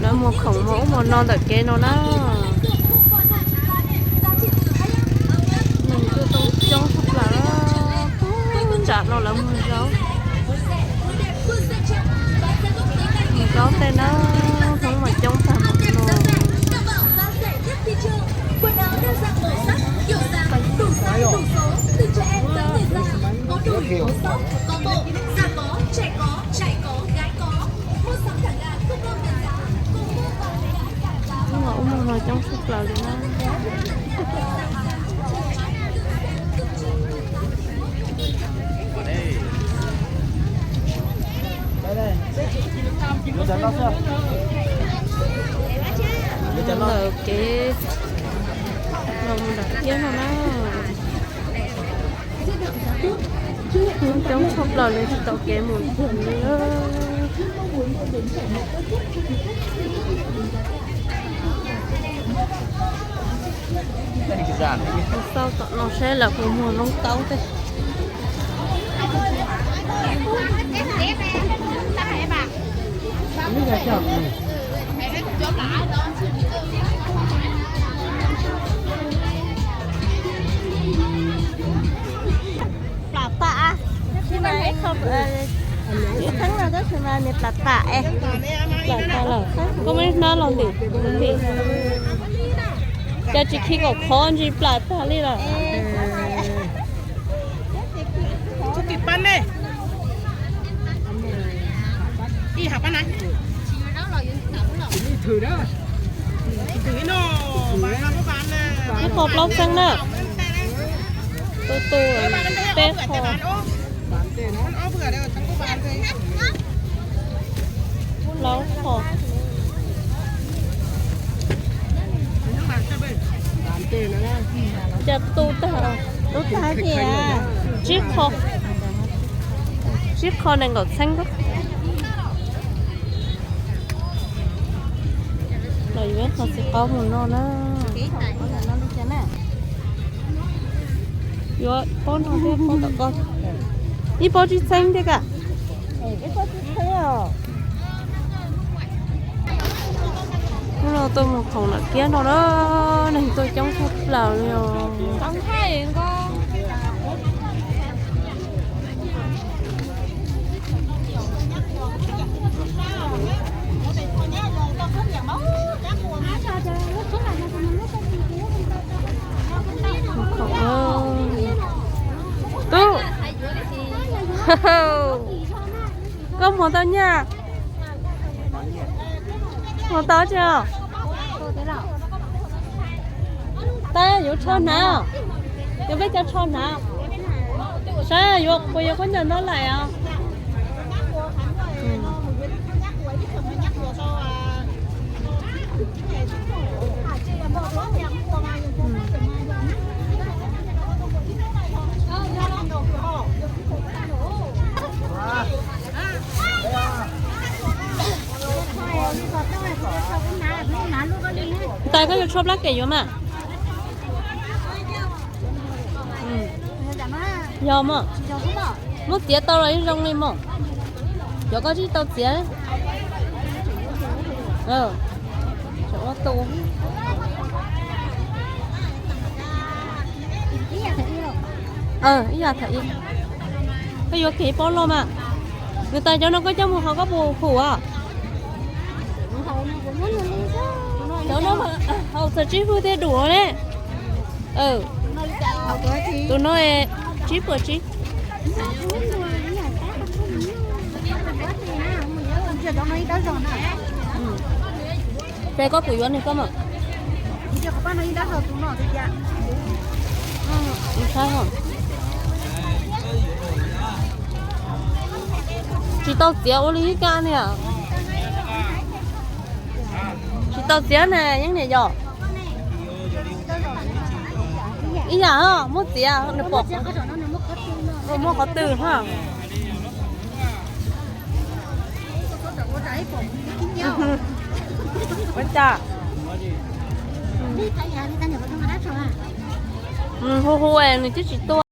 Lawv muag khoom muag ub muag no ntawm kev no na. Neeg tuaj tau coob tshaj plaws, nram no lawv muag zaub. Zaub tej na, Hmoob mas coob tag npaum no. Ub no coob tshaj plaws li na. Ntawm kev los mus nram iab no na. Coob tshaj plaws li, tsis tau kev mus li. Kuv xauj tom no seb lawv puas muag noob taub tej. Plas tas, ib qho, ib qho no tab sis mas nws plas tas es. Plas tas lawm, koj muab hnab los ntim ntim. Cas tsis khi kom qhov ntsis plas tas li lawm. Ib qho plaub txheeb na. Tu tu peb qho. Plaub qho. Cas tu tag, tu tag tiag. Tsib qho, tsib qho nees nkaum txheeb. Los yuav ib qho txiv qaub mus noj na. Yuav pob no thiab pob tom ko. Ib pob tsib txheeb thiab ka. Hnub no tuaj mus khoom lawm kiag no na, neeg tuaj coob tshaj plaws li os. Tub, koj muag tau nyaj? Muag tau tsis? Tab yuav tsho hnav, yuav peb cov tsho hnav. Saib yuav puas yuav khaub ncaws no laim os. Tais koj yuav tsho plab kem yuav mas. Yog mog. Muab txiav tau los yeej zoo li mog. Cov koj tsis tau txiav. Ua tu. Ib yam thaum ub. Koj yuav kiag pob loj mas. Nws tas cov no koj coj mus hauv koj puas hum os? Cov no haus txog tsib hwj thiaj dum ne. Tus no tsib puas tsib. Ces koj kuv yuav nws koj mas. Tsis tau txiav ua li ib kab niam. Tsis tau txiav na yeeb niam yom. Ib yam muab txiav nws pom. Muab qhov twg ha. Ua cas hu hu nws twb tsis tuaj.